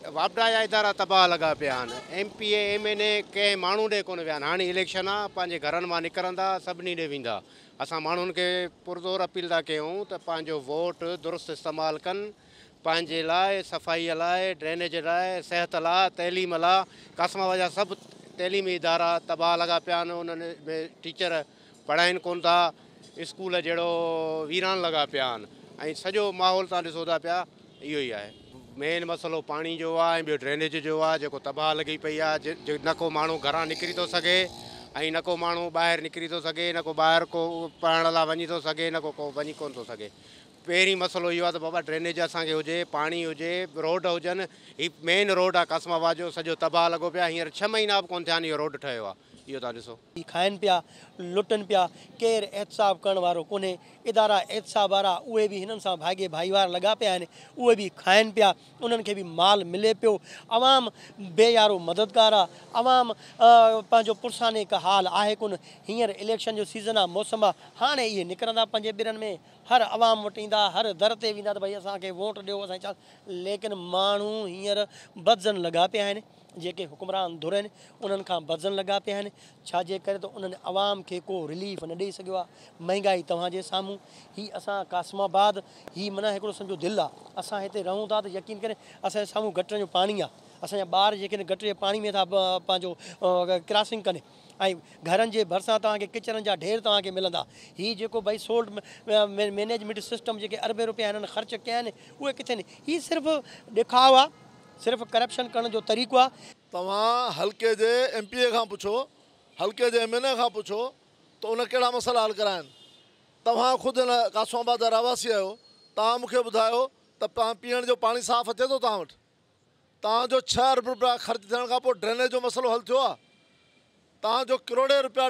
Speaker 5: वापडा जा इदारा तबाह लॻा पिया आहिनि। M P A M N A कंहिं माण्हू ॾे कोन विया आहिनि। हाणे इलेक्शन आहे, पंहिंजे घरनि मां निकिरंदा, सभिनी ॾे वेंदा। असां माण्हुनि खे पुरज़ोर अपील था कयूं त पंहिंजो वोट दुरुस्त इस्तेमालु कनि, पंहिंजे लाइ, सफ़ाईअ लाइ, ड्रेनेज लाइ, सिहत लाइ, तइलीम लाइ। कासिमाबाद जा सभु तइलीमी इदारा तबाह लॻा पिया आहिनि, उन्हनि में टीचर पढ़ाइनि कोन था, स्कूल जहिड़ो वीरान लॻा पिया आहिनि ऐं सॼो माहौल तव्हां ॾिसो था पिया, इहो ई आहे। मेन मसइलो पाणी जो आहे ऐं ॿियो ड्रेनेज जो आहे, जेको तबाह लॻी पई आहे। न को माण्हू घरां निकिरी थो सघे ऐं न को माण्हू ॿाहिरि निकिरी थो सघे, न को ॿाहिरि को पढ़ण लाइ वञी थो सघे, न को वञी कोन थो सघे। पहिरीं मसइलो इहो आहे त बाबा ड्रेनेज असांखे हुजे, पाणी हुजे, रोड हुजनि। हीअ मेन रोड आहे कासिमाबाद जो, सॼो तबाह लॻो पियो आहे। हींअर 6 महीना बि कोन थिया आहिनि इहो रोड ठहियो आहे।
Speaker 19: اهو توهان ڏسو.
Speaker 20: هي کائن پيا، لٽن پيا، ڪير احتساب ڪرڻ وارو ڪونهي، ادارا احتساب وارا اهي به هنن سان ڀاڳي ڀائيوار لڳا پيا آهن، اهي به کائن پيا، انهن کي به مال ملي پيو، عوام بي يارو مددگار آ، عوام پنهنجو پرساني ڪا حال آهي ڪونه، هينئر اليڪشن جو سيزن آ، موسم آ، هاڻي اهي نڪرندا پنهنجي ٻرن ۾، هر عوام وٽ ايندا، هر در تي ويندا ته ڀئي اسان کي ووٽ ڏيو، اسان ڇا، ليڪن ماڻهو هينئر بدظن لڳا پيا آهن. جيڪي حڪمران ڌر آهن انهن کان بدظن لڳا پيا آهن ڇا جي ڪري ته انهن عوام کي ڪو رليف نه ڏئي سگهيو آهي مهنگائي توهان جي سامهون هي اسان قاسم آباد هي معنيٰ هڪڙو سمجهو دل آهي اسان هتي رهون ٿا ته يقين ڪري اسان جي سامهون گٽرن جو پاڻي آهي اسان جا ٻار جيڪي آهن گٽر جي پاڻي ۾ ٿا پنهنجو ڪراسنگ ڪن ۽ گهرن جي ڀرسان توهان کي ڪچرن جا ڍير توهان کي ملندا هي جيڪو ڀئي سولڊ مينيجمينٽ سسٽم جيڪي اربين روپيا هنن خرچ ڪيا آهن اهي ڪٿي آهن هي صرف ڏيکاء آهي صرف ڪرپشن ڪرڻ جو طريقو آ.
Speaker 21: توهان حلقي جي ايم پي اي کان پڇو، حلقي جي ايم اين اي کان پڇو ته ان ڪهڙا مسئلا حل ڪرايا آهن. توهان خود هن قاسم آباد جا رهواسي آهيو، توهان مون کي ٻڌايو ته پيئڻ جو پاڻي صاف اچي ٿو توهان وٽ؟ توهان جو ڇهه ارب رپيا خرچ ٿيڻ کان پوء ڊرينيج جو مسئلو حل ٿيو آهي؟ توهان جو ڪروڙين رپيا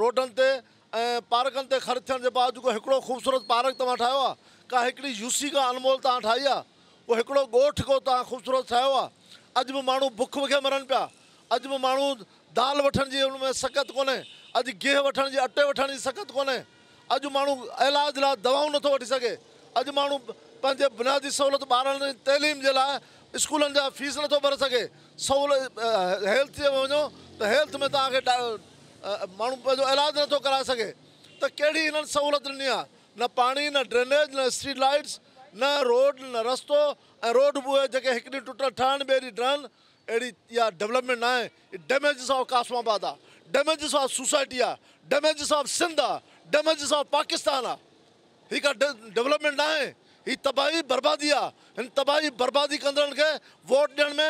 Speaker 21: روڊن تي ۽ پارڪن تي خرچ ٿيڻ جي باوجود ڪو هڪڙو خوبصورت پارڪ توهان ٺاهيو آهي؟ ڪا هڪڙي يو سي ڪا انمول توهان ٺاهي آهي؟ ڪو هڪڙو ڳوٺ ڪو توهان خوبصورت ٺاهيو آهي؟ اڄ به ماڻهو بک وکي مرن پيا. اڄ به ماڻهو دال وٺڻ جي ان ۾ سڪت ڪونهي. اڄ گيهه وٺڻ جي اٽي وٺڻ جي سڪت ڪونهي. اڄ ماڻهو علاج لاء دوائون نٿو وٺي سگهي. اڄ ماڻهو پنهنجي بنيادي سهولت ٻارن جي تعليم جي لاء اسڪولن جا فيس نٿو ڀري سگهي. سهولت هيلٿ جي وڃو ته هيلٿ ۾ توهان کي ماڻهو پنهنجو علاج نٿو ڪرائي سگهي ته ڪهڙي هنن سهولت ڏني آهي نه پاڻي نه ڊرينيج نه اسٽريٽ لائيٽس نه روڊ نه رستو ۽ روڊ به اهي جيڪي هڪ ڏينهن ٽٽل ٺهن ٻئي ڏينهن ڊهن اهڙي اها ڊولپمينٽ نه آهي ڊيميجز آف قاسم آباد آهي ڊيميجز آف سوسائٽي آهي ڊيميجز آف سنڌ آهي ڊيميجز آف پاڪستان آهي هي ڪا ڊولپمينٽ ناهي، هي تباهي بربادي آ، هن تباهي بربادي ڪندڙن کي ووٽ ڏيڻ ۾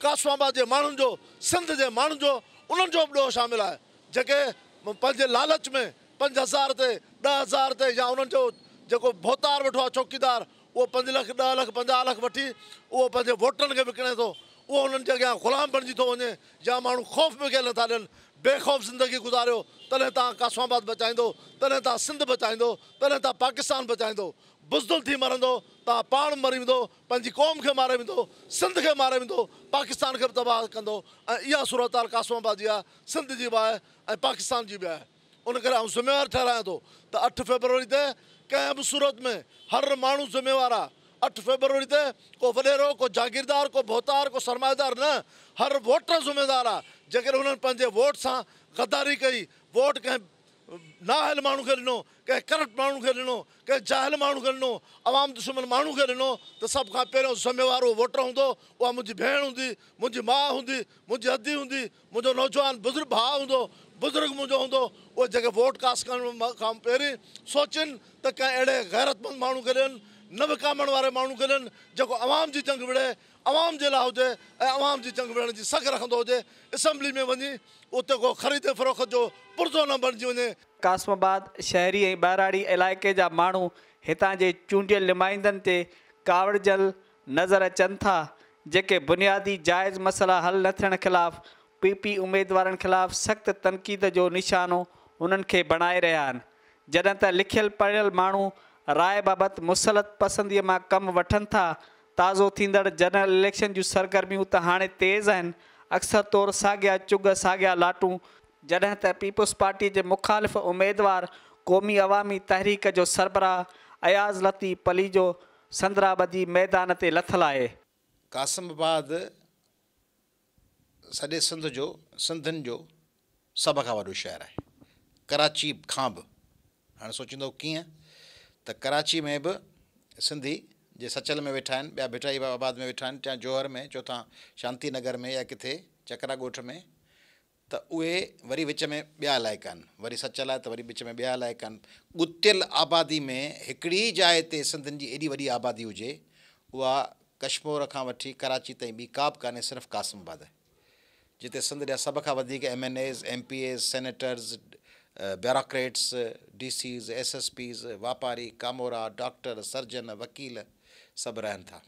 Speaker 21: قاسم آباد جي ماڻهن جو، سنڌ جي ماڻهن جو، انهن جو به ڏوهه شامل آهي، جيڪي پنهنجي لالچ ۾ 5000 تي، 10,000 تي يا انهن جو جيڪو ڀوتار ويٺو آ چوڪيدار اهو پنج لک، ڏهه لک، 50 لک وٺي اهو پنهنجي ووٽرن کي وڪڻي ٿو، اهو انهن جي اڳيان غلام بڻجي ٿو وڃي يا ماڻهو خوف به ڪنهن نٿا ڏين، بي خوف زندگي گذاريو تڏهن توهان قاسم آباد بچائيندو، تڏهن توهان سنڌ بچائيندو، تڏهن توهان پاڪستان بچائيندو. بزدل ٿي مرندو، توهان پاڻ به مري ويندو، پنهنجي قوم کي ماري ويندو، سنڌ کي ماري ويندو، پاڪستان کي به تباهه ڪندو ۽ اها صورتحال قاسم آباد جي آهي، سنڌ جي به آهي ۽ پاڪستان جي به آهي. ان ڪري آئون ذميوار ٺهرايان ٿو ته 8 فيبروري تي ڪنهن به صورت ۾ هر ماڻهو ذميوار آهي. 8 فيبروري تي ڪو وڏيرو، ڪو جاگيردار، ڪو ڀوتار، ڪو سرمائيدار نه، هر ووٽر ذميدار آهي. جيڪڏهن انهن پنهنجي ووٽ سان غداري ڪئي، ووٽ ڪنهن نااهل ماڻهو کي ڏنو، ڪنهن ڪرپٽ ماڻهو کي ڏنو، ڪنهن جاهل ماڻهو کي ڏنو، عوام دشمن ماڻهو کي ڏنو ته سڀ کان پهريون ذميوار اهو ووٽر هوندو، اها منهنجي ڀيڻ هوندي، منهنجي ماء هوندي، منهنجي ادي هوندي، منهنجو نوجوان بزرگ ڀاء هوندو، بزرگ منهنجو هوندو، اهي جيڪي ووٽ ڪاسٽ ڪرڻ کان پهرين سوچين ته ڪنهن اهڙي غيرتمند ماڻهو کي ڏين، نه وڪامڻ واري ماڻهو کي ڏين، جيڪو عوام جي جنگ وڙهي، عوام جي لاء هجي ۽ عوام جي جنگ وڙهڻ جي سگهه رکندو هجي، اسيمبلي ۾ وڃي اتي ڪو خريد فروخت جو پرزو نه بڻجي وڃي.
Speaker 1: قاسم آباد شهري ۽ ٻهراڙي علائقي جا ماڻهو هتان جي چونڊيل نمائندن تي ڪاوڙجل نظر اچن ٿا، جيڪي بنيادي جائز مسئلا حل نه ٿيڻ خلاف پي پي اميدوارن خلاف سخت تنقيد جو نشانو انهن کي بڻائي رهيا آهن، جڏهن ته لکيل پڙهيل ماڻهو راء بابت مصلحت پسنديء مان ڪم وٺن ٿا، تازو ٿيندڙ جنرل اليڪشن جون سرگرميون ته هاڻي تيز آهن، اڪثر طور ساڳيا چگهه ساڳيا لاٽون، جڏهن ته پيپلز پارٽي جي مخالف اميدوار قومي عوامي تحريڪ جو سربراهه اياز لطيف پليجو سندرا ٻڌي ميدان تي لٿل آهي.
Speaker 22: قاسم آباد سڄي سنڌ جو سنڌين جو سڀ کان وڏو شهر آهي ڪراچي کان به هاڻي سوچيندؤ ڪيئن ته ڪراچي ۾ به سنڌي جي سچل ۾ ويٺا آهن ٻيا ڀٽائي آباد ۾ ويٺا آهن ٽيان جوهر ۾ چوٿان شانتي نگر ۾ يا ڪٿي چڪرا ڳوٺ ۾ ته اهي وري وچ ۾ ٻيا علائقا آهن، وري سچل آهي ته وري وچ ۾ ٻيا علائقا آهن. ڳتيل آبادي ۾ هڪڙي ئي جاء تي سنڌين جي ايڏي وڏي آبادي هجي، اها ڪشمور کان وٺي ڪراچي تائين ٻي ڪا به ڪانهي صرف قاسم آباد آهي، جتي سنڌ جا سڀ کان وڌيڪ M N As, M P As, senators, bureaucrats, D Cs, S S Ps, واپاري، ڪامورا، ڊاڪٽر، سرجن، وڪيل سڀ رهن ٿا.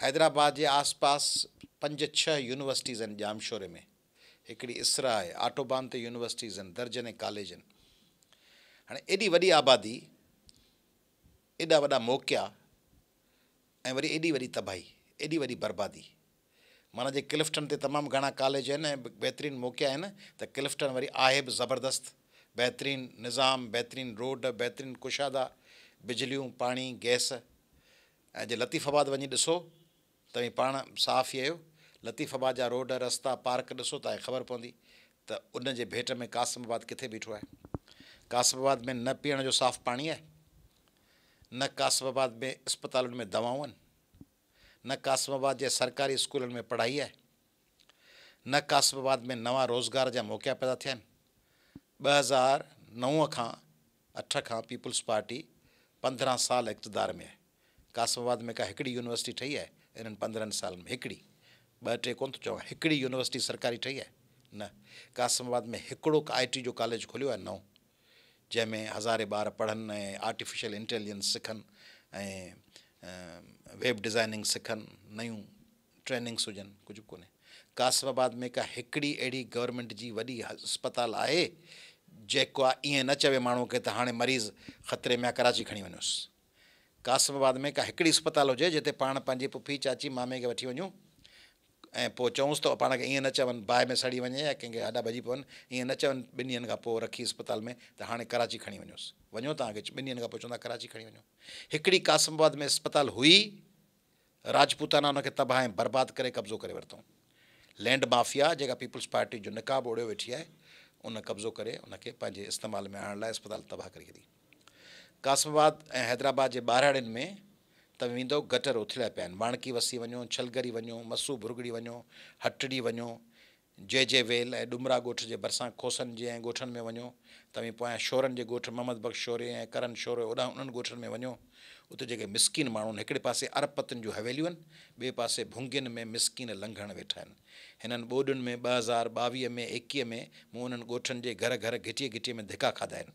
Speaker 22: حيدرآباد جي آس پاس پنج ڇهه يونيورسٽيز آهن ڄامشوري ۾ هڪڙي اسرا آهي، آٽوبان تي يونيورسٽيز آهن، درجنين ڪاليج آهن. هاڻي ايڏي وڏي آبادي، ايڏا وڏا موقعا ۽ وري ايڏي وڏي تباهي، ايڏي وڏي بربادي. معنيٰ جي ڪلفٽن تي تمام گهڻا ڪاليج آهن ۽ بهترين موقعا آهن ته ڪلفٽن وري آهي به زبردست، بهترين نظام، بهترين روڊ، بهترين ڪشادا، بجليون، پاڻي، گئس ۽ جي لطيف آباد وڃي ڏسو توهين پاڻ صحافي آهيو، لطيف آباد جا روڊ، رستا، پارڪ ڏسو توهان کي خبر پوندي ته ان جي ڀيٽ ۾ قاسم آباد ڪٿي بيٺو آهي. قاسم آباد ۾ نه پيئڻ جو صاف پاڻي آهي، نه قاسم آباد ۾ اسپتالن ۾ دوائون آهن، نه قاسم آباد جي سرڪاري اسڪولن ۾ پڙهائي آهي، نه قاسم آباد ۾ نوان روزگار جا موقعا پيدا ٿيا آهن. 2009 کان اٺ کان پيپلز پارٽي 15 سال اقتدار ۾ آهي. قاسم آباد ۾ ڪا هڪڙي يونيورسٽي ٺهي آهي انهن 15 سالن ۾؟ هڪڙي، ٻه ٽي ڪونه ٿو چوان، هڪڙي يونيورسٽي سرڪاري ٺهي آهي؟ نه. قاسم آباد ۾ هڪڙو آء ٽي جو ڪاليج کليو آهي نئون، جنهن ۾ هزارين ٻار پڙهن ۽ آرٽيفيشل انٽيليجنس سکن ۽ ويب ڊزائننگ سکن، نيون ٽريننگس هجن، ڪجهه به ڪونهي. قاسم آباد ۾ ڪا هڪڙي اهڙي گورنمينٽ جي وڏي اسپتال آهي جيڪا ائين نه چوي ماڻهو کي ته هاڻي مريض خطري ۾ آ ڪراچي کڻي وڃوس. قاسم آباد ۾ ڪا هڪڙي اسپتال هجي جتي پاڻ پنهنجي پڦي، چاچي، مامي کي وٺي وڃون ۽ پوء چئونس ته پاڻ کي ائين نه چون باهه ۾ سڙي وڃي يا ڪنهن کي هڏا ڀڄي پون ائين نه چون ٻن ڏينهن کان پوء رکي اسپتال ۾ ته هاڻي ڪراچي کڻي وڃوس. وڃو توهان کي ٻن ڏينهن کان پوء چوندا ڪراچي کڻي وڃو. هڪڙي قاسم آباد ۾ اسپتال هئي راجپوتانا ان کي تباهه ۽ برباد ڪري قبضو ڪري ورتائون. لينڊ مافيا جيڪا پيپلز پارٽي جو نقاب اوڙهيو ويٺي آهي ان قبضو ڪري ان کي پنهنجي استعمال ۾ آڻڻ لاء اسپتال تباهه ڪري ڇڏي. قاسم آباد ۽ حيدرآباد جي ٻهراڙين ۾ توهين ويندؤ گٽر اٿليا پيا آهن. واڻڪي وسي وڃو، ڇلگري وڃو، مسو ڀرڳڙي وڃو، هٽڙي وڃو، جي جي ويل ۽ ڏمرا ڳوٺ جي ڀرسان کوسن جي ۽ ڳوٺن ۾ وڃو، توهين پويان شورن جي ڳوٺ محمد بخش شوري ۽ ڪرن شوري اوڏانهن انهن ڳوٺن ۾ وڃو، اتي جيڪي مسڪين ماڻهو آهن، هڪڙي پاسي ارب پتين جون حويليون آهن، ٻئي پاسي ڀونگين ۾ مسڪين لنگهڻ ويٺا آهن. هنن ٻوڏن ۾ 2022 ۾ 21 ۾ مون انهن ڳوٺن جي گهر گهر گهٽيء گهٽيء ۾ ڌڪا کاڌا آهن.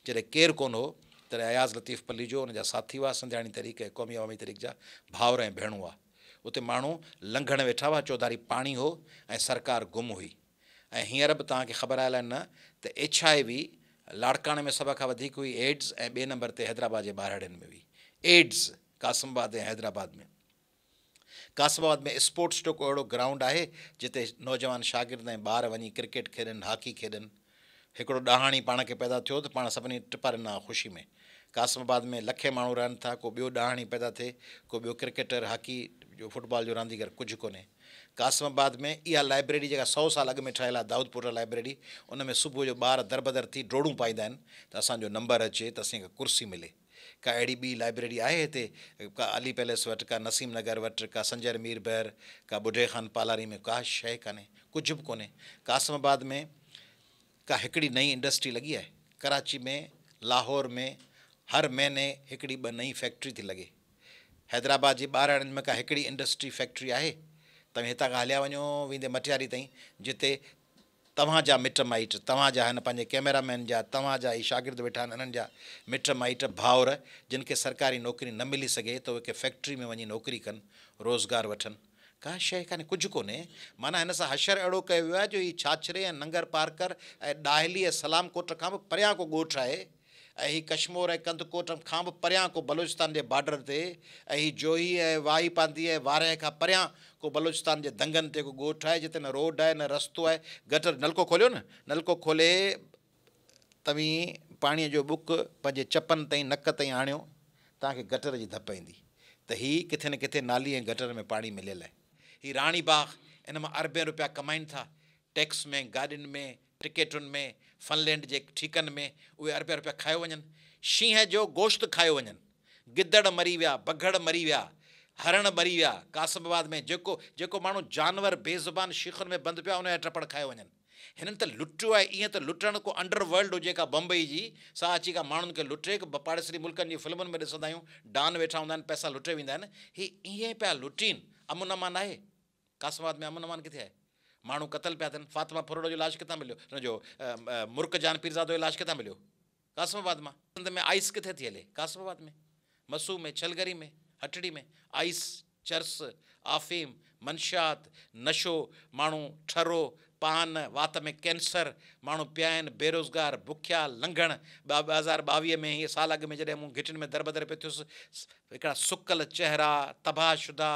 Speaker 22: جڏهن ڪير ڪونه هو، تڏهن اياز لطيف پليجو ان جا ساٿي هئا، سنڌياڻي تحريڪ ۽ قومي عوامي تحريڪ جا ڀائر ۽ ڀيڻون هئا. اتي ماڻهو لنگهڻ ويٺا هئا، چوڌاري پاڻي هو ۽ سرڪار گم هئي. ۽ هينئر به توهان کي خبر آهي الائي نه ته ايڇ I V لاڙڪاڻي ۾ سڀ کان وڌيڪ هئي ايڊز ۽ ٻئي نمبر تي حيدرآباد جي ٻهراڙين ۾ هئي ايڊز قاسم آباد ۽ حيدرآباد ۾. قاسم آباد ۾ اسپورٽس جو ڪو اهڙو گرائونڊ آهي جتي نوجوان شاگرد ۽ ٻار وڃي ڪرڪيٽ کيڏن، هاڪي کيڏن. هڪڙو ڏاهاڻي پاڻ کي پيدا ٿيو ته پاڻ سڀني ٽپا ڏنا خوشي ۾. قاسم آباد ۾ لکين ماڻهو رهن ٿا، ڪو ٻيو ڏاهاڻي پيدا ٿئي، ڪو ٻيو ڪرڪيٽر، هاڪي جو فٽبال جو رانديگر ڪجهه ڪونهي. قاسم آباد ۾ اها لائبريري جيڪا سئو سال اڳ ۾ ٺهيل آهي دائود پوٽا لائبريري ان ۾ صبح جو ٻار دربدر ٿي ڊوڙون پائيندا آهن ته اسان جو نمبر اچي ته اسين کي ڪرسي ملي. ڪا اهڙي ٻي لائبريري آهي هتي ڪا علي پيلس وٽ ڪا نسيم نگر وٽ ڪا سنجر مير بحر ڪا ٻڍي خان پالاري ۾ ڪا شيء ڪانهي ڪجهه به ڪونهي قاسم آباد ۾ ڪا هڪڙي نئين انڊسٽري لڳي آهي ڪراچي ۾ لاهور ۾ هر مهيني هڪڙي ٻه نئين فيڪٽري ٿي لڳي حيدرآباد جي ٻهراڙين ۾ ڪا هڪڙي انڊسٽري فيڪٽري آهي توهين هتان کان هليا وڃو ويندي مٽياري تائين جتي توهان جا مٽ مائٽ، توهان جا هن پنهنجي ڪئميرا مين جا، توهان جا هي شاگرد ويٺا آهن انهن جا مٽ مائٽ، ڀائر، جن کي سرڪاري نوڪري نه ملي سگهي ته اهي ڪنهن فيڪٽري ۾ وڃي نوڪري ڪن، روزگار وٺن. ڪا شيء ڪانهي، ڪجهه ڪونهي. معنيٰ هن سان حشر اهڙو ڪيو ويو آهي جو هي ڇاڇري ۽ ننگر پارڪر ۽ ڏاهلي ۽ سلام ڪوٽ کان به پريان ڪو ڳوٺ آهي ۽ هي ڪشمور ۽ ڪنڌڪوٽ کان به پريان ڪو بلوچستان جي بارڊر تي ۽ هي جوهي ۽ واهي پانڌي ۽ وارهه کان پريان ڪو بلوچستان جي دنگن تي ڪو ڳوٺ آهي جتي نه روڊ آهي نه رستو آهي گٽر نلڪو کوليو نه نلڪو کولي توهين پاڻيء جو ٻڪ پنهنجي چپن تائين نڪ تائين آڻيو توهان کي گٽر جي ڌپ ايندي ته هي ڪٿي نه ڪٿي نالي ۽ گٽر ۾ پاڻي مليل آهي هي راڻي باغ ان مان اربين روپيا ڪمائين ٿا ٽيڪس ۾ گاڏين ۾ ٽڪيٽن ۾، فن لينڊ جي ٺيڪن ۾ اهي اربيا روپيا کايو وڃن. شينهن جو گوشت کايو وڃن. گدڙ مري ويا، بگهڙ مري ويا، هرڻ مري ويا، قاسم آباد ۾ جيڪو جيڪو ماڻهو جانور بي زبان شيخن ۾ بند پيو آهي ان جا ٽپڙ کايو وڃن. هنن ته لٽيو آهي ائين ته لٽڻ ڪو انڊر ورلڊ هجي ڪا بمبئي جي سا اچي ڪا ماڻهن کي لٽي ڪو پاڙيسري ملڪن جي فلمن ۾ ڏسندا آهيون ڊان ويٺا هوندا آهن پئسا لٽي ويندا آهن هي ائين پيا لٽين امن امان آهي. قاسم آباد ۾ امن امان ڪٿي آهي؟ ماڻهو قتل پيا ٿين، فاطمه ڦرڙو جو لاش ڪٿان مليو؟ ان جو مرڪ جان پيرزادو جو لاش ڪٿان مليو؟ قاسم آباد مان. سنڌ ۾ آئيس ڪٿي ٿي هلي؟ قاسم آباد ۾، مسو ۾، ڇلگري ۾، هٽڙي ۾ آئيس، چرس، آفيم، منشيات، نشو، ماڻهو ٺرو، پان، وات ۾ ڪينسر، ماڻهو پيا آهن، بيروزگار، بکيا، لنگهڻ، 2022 ۾ هيء سال اڳ ۾ جڏهن مون گهٽين ۾ دربدر پئي ٿيس، هڪڙا سڪل چهرا، تباهه شده،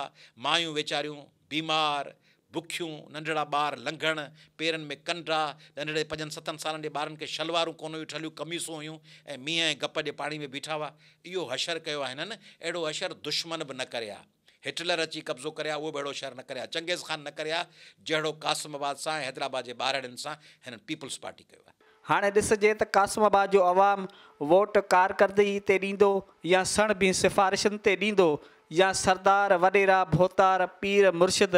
Speaker 22: مايون ويچاريون، بيمار، بکيون، ننڍڙا ٻار لنگهڻ، پيرن ۾ ڪنڊا، ننڍڙي پنجن ستن سالن جي ٻارن کي شلوارون ڪونه هيون ٺلهيون قميصون هيون ۽ مينهن ۽ گپ جي پاڻي ۾ بيٺا هئا. اهو حشر ڪيو آهي هنن، اهڙو حشر دشمن به نه ڪري ها. هٽلر اچي قبضو ڪري ها اهو به اهڙو شر نه ڪري ها، چنگيز خان نه ڪري ها جهڙو قاسم آباد سان ۽ حيدرآباد جي ٻارڙين سان هنن پيپلز پارٽي ڪيو آهي.
Speaker 1: هاڻي ڏسجي ته قاسم آباد جو عوام ووٽ ڪارڪردگي تي ڏيندو يا سڻڀين سفارشن تي ڏيندو يا سردار، وڏيرا، ڀوتار، پير، مرشد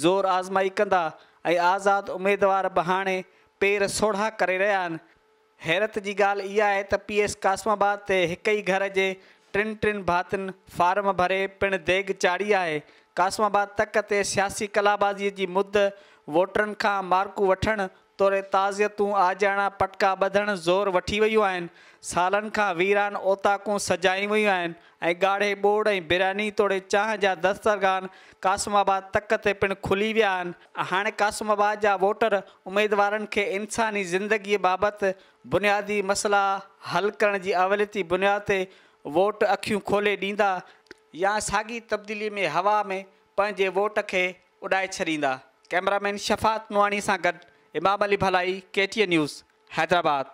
Speaker 1: زور آزمائي ڪندا ۽ آزاد اميدوار به هاڻي پير سوڙها ڪري رهيا آهن. حيرت جي ڳالهه اها آهي ته پي ايس قاسم آباد تي هڪ ئي گهر جي ٽن ٽن ڀاتين فارم ڀري پڻ ديڳ چاڙهي آهي. قاسم آباد تڪ تي سياسي قلابازيء جي مد ووٽرن کان مارڪون وٺڻ توڙي تعزيتون آجياڻا پٽڪا ٻڌڻ زور وٺي ويون آهن. سالن کان ويران اوطاقون سجايون ويون آهن ۽ ڳاڙهي ٻوڙ ۽ برياني توڙي چانهه جا دسترخوان قاسم آباد تڪ تي پڻ کلي ويا آهن. هاڻي قاسم آباد جا ووٽر اميدوارن کي انساني زندگيء بابت بنيادي مسئلا حل ڪرڻ جي اوليتي بنياد تي ووٽ اکيون کولي ڏيندا يا ساڳي تبديلي ۾ هوا ۾ پنهنجي ووٽ کي اڏائي ڇڏيندا. ڪئميرا مين شفاعت نوحاڻي سان گڏ Imam Ali Bhalai, K T N news, Hyderabad.